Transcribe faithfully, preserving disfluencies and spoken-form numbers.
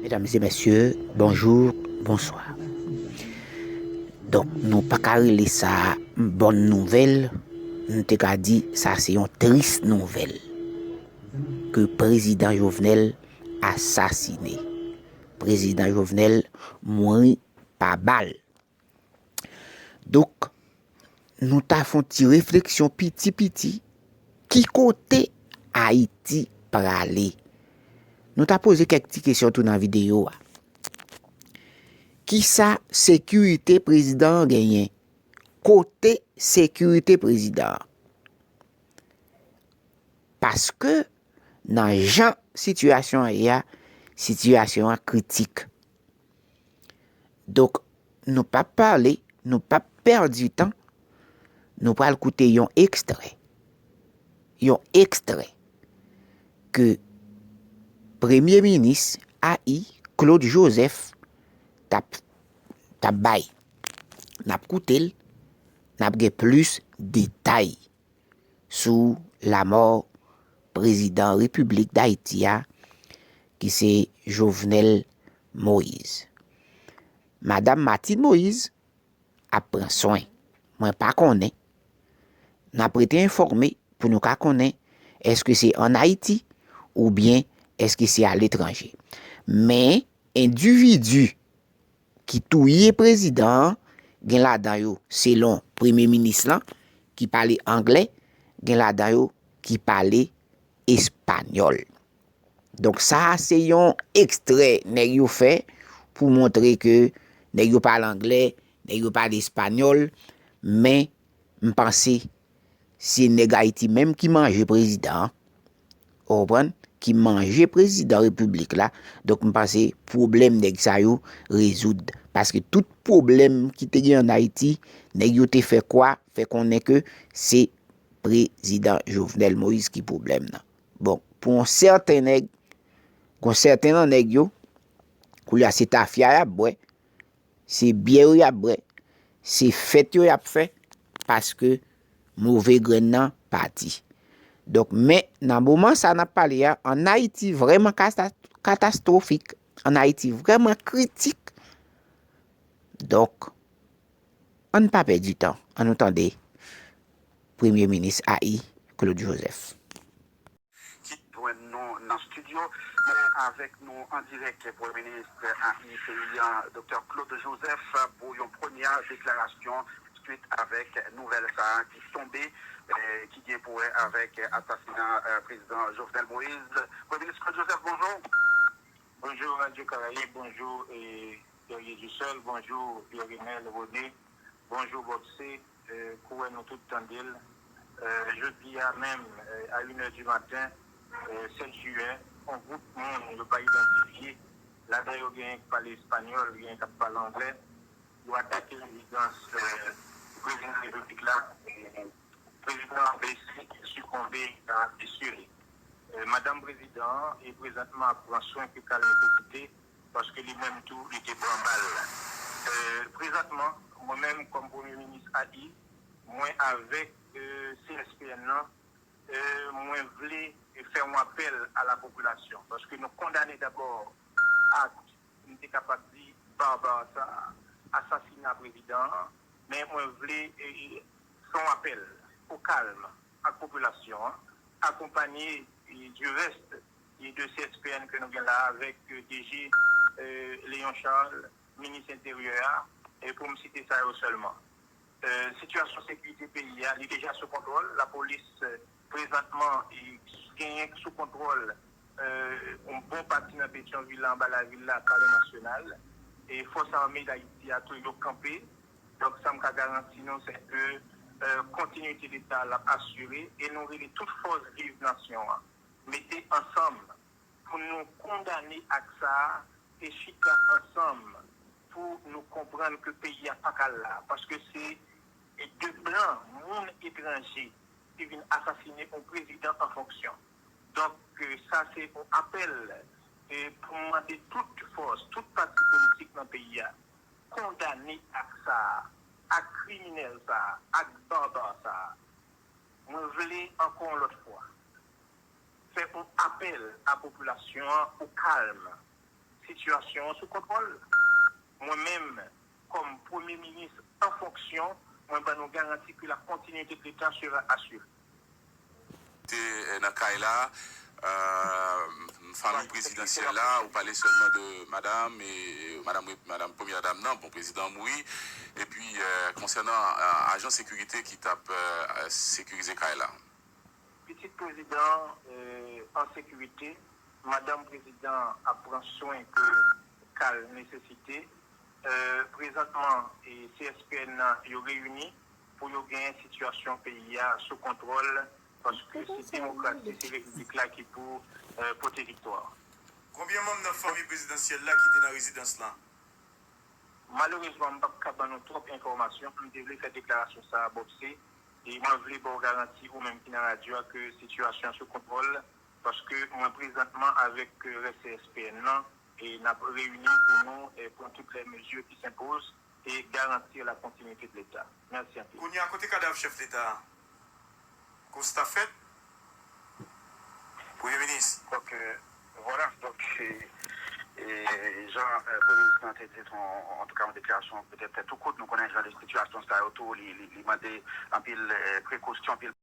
Medam e mesye, bonjou, bonswa. Donk, nou pa ka rele sa bòn nouvèl, nou te ka di sa se yon tris nouvèl ke prezidan Jovenel asasine. Prezidan Jovenel mouri pa bal. Donk, nou ta fè yon ti refleksyon piti piti, ki kote Ayiti prale? Nou ta poze kèk ti kesyon tou nan videyo a. Kisa sekirite prezidan an genyen? Kote sekirite prezidan an? Paske nan jan sitiyasyon an ye a, sitiyasyon an kritik. Donk, nou p ap pale, nou p ap pèdi tan, nou pral koute yon ekstrè. Yon ekstrè ke Premye Minis A I, Claude Joseph, t ap, t ap bay. N ap koute l, n ap gen plis detay sou lamò prezidan Repiblik Dayiti a, ki se Jovenel Moïse. Madanm Martine Moïse ap pran swen. Mwen pa konnen. N ap rete enfòme pou nou ka konnen èske se ann Ayiti oubyen èske se aletranje. Men, endividi ki touye prezidan an, gen ladan yo, selon premye minis lan, ki pale anglè, gen ladan yo ki pale espanyòl. Donk, sa a se yon ekstrè nèg yo fè pou montre ke nèg yo pale anglè, nèg yo pale espanyòl, men m panse se nèg Ayiti menm ki manje prezidan an, ou konprann, ki manje prezidan repiblik la. Donk, m panse pwoblèm nèg sa yo rezoud. Paske tout pwoblèm ki te gen ann Ayiti, nèg yo te fè kwa, fè konnen ke se prezidan Jovenel Moïse ki pwoblèm nan. Bon, pou yon sèten nèg, yon sèten nan nèg yo, koulye a se tafya y ap bwè, se byè yo y ap bwè, se fèt yo y ap fè, paske move grenn nan pati. Donk, men nan moman sa n ap pale a, ann Ayiti vrèman kata-, katastwofik, ann Ayiti vrèman kritik. Donk, ann pa pèdi tan, ann nou tande Premye Minis A I, Claude Joseph. Ki jwenn nou nan estidyo. Men avèk nou an dirèk, Premye Minis A I peyi a, Doktè Claude Joseph, pou yon premyè deklarasyon swit avèk nouvèl sa a ki tonbe, eh, ki gen pou wè avèk asasina, eh, prezidan Jovenel Moïse. Premye Minis Claude Joseph, bonjou. Bonjou, Radyo Karayib, bonjou, eh, Guerrier du Sol, bonjou, Pierre Renel René, bonjou, Bobse, eh, kouwè nou tout tande l. Eh, jodi a menm, eh, a une heure du matin, eh, sèt jiyè, yon gwoup moun yo pa idantifye, ladan yo genyen k pale espanyòl, genyen k ap pale anglè, yo atake rezidans, eh, prezidan repiblik la. Eh, prezidan an blese, li sikonbe nan blesi li. Eh, madanm prezidan an, e prezantman ap pran swen ke ka l nesesite, paske li menm tou, li te pran bal. Eh, prezantman, mwen menm, kòm premye minis A I, mwen avèk, eh, C S P N nan, eh, mwen vle fè yon apèl a la popilasyon, paske nou kondane dabò ak, m te kapab di, baba sa, asasina prezidan an, men mwen vle, eh, fè yon apèl o kalm ak popilasyon an, akonpanye, eh, du reste, eh, de C S P N ke nou gen la avèk, eh, D G, eh, Léon Charles, minis enteryè a, e pou m site sa yo sèlman. Eh, sitiyasyon sekirite peyi a, li deja sou kontwòl. Lapolis, eh, prezantman, i genyen sou kontwòl, eh, yon bon pati nan Petyonvil la, anba lavil la, Palè Nasyonal. E fòs ame Dayiti a tou, yo kanpe. Donk, sa m ka garanti nou, se ke, eh, kontinite Leta a l ap asire e nou rele tout fòs viv nasyon an. Mete ansanm pou nou kondane ak sa a e chita ansanm pou nou konprann ke peyi a pa ka la, paske se de blan, moun etranje, ki vin asasine yon prezidan an fonksyon. Donk, eh, sa se yon apèl e pou m mande tout fòs, tout pati politik nan peyi a, kondane ak sa a, ak kriminèl sa a, ak baba sa a. Mwen vle ankò yon lòt fwa fè yon apèl a popilasyon an o kalm. Sitiyasyon an sou kontwòl. Mwen menm, kòm Premye Minis an fonksyon, mwen ban nou garanti ke la continuité de l'État sera assurée. Te nan kay la, fanmi prezidansyèl la, ou pale sèlman de madanm e madanm madanm premyè dam nan, bon, prezidan an mouri, epi konsènan ajan sekirite ki t ap sekirize kay la. Pitit prezidan an sekirite, madanm prezidan ap pran swen ke ka l nesesite. Prezantman, C S P N nan yo reyini pou yo genyen sitiyasyon peyi a sou kontwòl, paske se demokrasi, se repiblik la ki pou pote viktwa. Konbyen manm nan fanmi prezidansyèl la ki te nan rezidans lan? Malerezman, m p ap ka ban nou twòp enfòmasyon. M te vle fè deklarasyon sa a, Bòpse, e mwen vle ba w garanti, ou menm ki nan radyo a, ke sitiyasyon an sou kontwòl, paske mwen prezantman avèk rès C S P N nan, e n ap reyini pou nou pran tout lè mezi ki senpoz e garanti la continuité de l'État. Mèsi anpil. Kounye a, kote kadav chèf Leta a? Konsta fèt, Premye Minis. Donk, vwala, donk, e, jan Premye Minis lan te di, se yon, antouka, yon deklarasyon petèt tou kout. Nou konnen jan de sitiyasyon sa yo tou, li, li, li mande anpil prekosyon, anpil